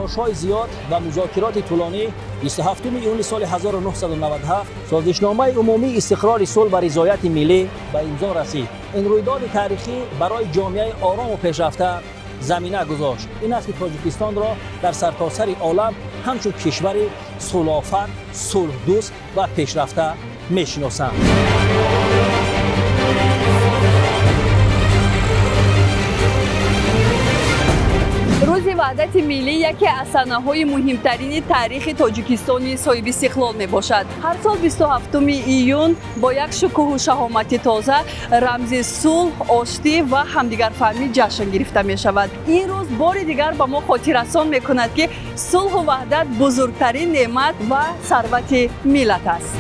Талошҳои зиёд ва музокироти тӯлонӣ 27 июни соли 1997 созишномаи умумии истиқрори сулҳ ва ризояти миллӣ ба имзо расид. Ин рӯйдоди таърихӣ барои ҷомеаи орому пешрафта замина гузошт. Ин аст, ки Тоҷикистонро дар сартосари олам ҳамчун кишвари сулҳофар, сулҳдӯст ва пешрафта мешиносанд. Рӯзи Ваҳдати Миллӣ яке аз саҳнаҳои муҳимтарини таърихи Тоҷикистони соҳибистиқлол мебошад. Ҳар сол 27 июн бо як шукӯҳу шаҳомати тоза, рамзи сулҳ, оштӣ ва ҳамдигарфаҳмӣ ҷашн гирифта мешавад. Ин рӯз бори дигар ба мо хотиррасон мекунад, ки сулҳу ваҳдат бузургтарин неъмат ва сарвати миллат аст.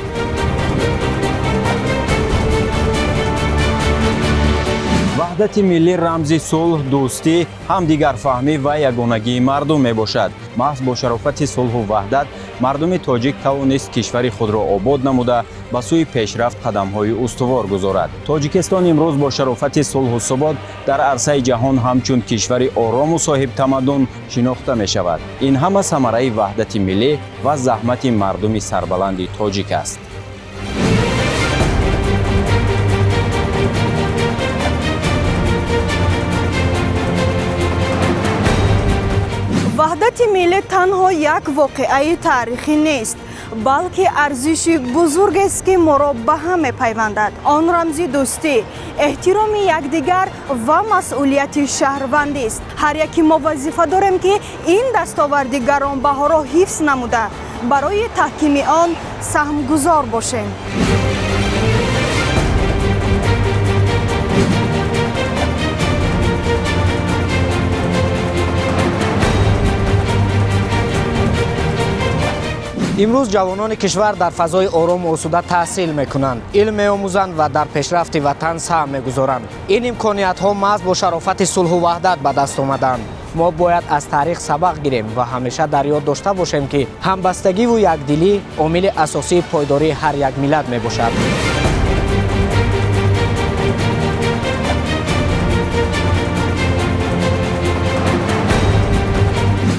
Ваҳдати миллӣ рамзи сулҳ, дӯстӣ, ҳамдигарфаҳмӣ ва ягонагии мардум мебошад. Маҳз бо шарофати сулҳу ваҳдат мардуми тоҷик тавонист кишвари худро обод намуда, ба сӯи пешрафт қадамҳои устувор гузорад. Тоҷикистон имрӯз бо шарофати сулҳу субот дар арсаи ҷаҳон ҳамчун кишвари орому соҳибтамаддун шинохта мешавад. Ин ҳама самараи ваҳдати миллӣ ва заҳмати мардуми сарбаланди тоҷик аст. Ваҳдати миллӣ танҳо як воқеаи таърихӣ нест, балки арзиши бузургест, ки моро ба ҳам мепайвандад. Он рамзи дӯстӣ, эҳтироми якдигар ва масъулияти шаҳрвандист. Ҳар яки мо вазифа дорем, ки ин дастоварди гаронбаҳоро ҳифз намуда, барои таҳкими он саҳмгузор бошем. Имрӯз ҷавонони кишвар дар фазои орому осуда таҳсил мекунанд, илм меомӯзанд ва дар пешрафти ватан саҳм мегузоранд. Ин имкониятҳо маҳз бо шарофати сулҳу ваҳдат ба даст омаданд. Мо бояд аз таърих сабақ гирем ва ҳамеша дар ёд дошта бошем, ки ҳамбастагиву якдилӣ омили асосии пойдории ҳар як миллат мебошад.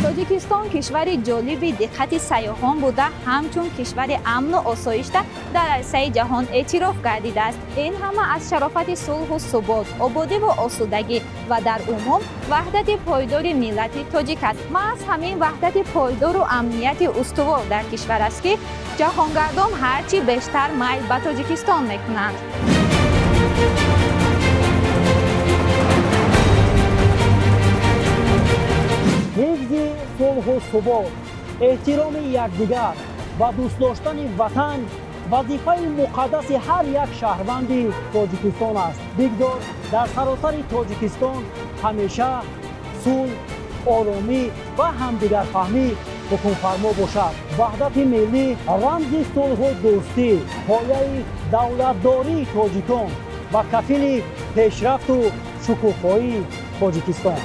Тоҷикистон кишвари ҷолиби диққати сайёҳон буда, ҳамчун кишвари амну осоишта дар арсаи ҷаҳон эътироф гардидааст. Ин ҳама аз шарофати сулҳу субот, ободиву осудагӣ ва дар умум ваҳдати пойдори миллати тоҷик аст. Маҳз ҳамин ваҳдати пойдору амнияти устувор дар кишвар аст, ки ҷаҳонгардон ҳар чӣ бештар майл ба Тоҷикистон мекунанд. Ҳифзи сулҳу субот, эҳтироми якдигар ва дӯст доштани ватан вазифаи муқаддаси ҳар як шаҳрванди Тоҷикистон аст. Бигзор дар саросари Тоҷикистон ҳамеша сулҳ, оромӣ ва ҳамдигарфаҳмӣ ҳукмфармо бошад. Ваҳдати миллӣ рамзи сулҳу дӯстӣ, пояи давлатдории тоҷикон ва кафили пешрафту шукуфоии Тоҷикистон.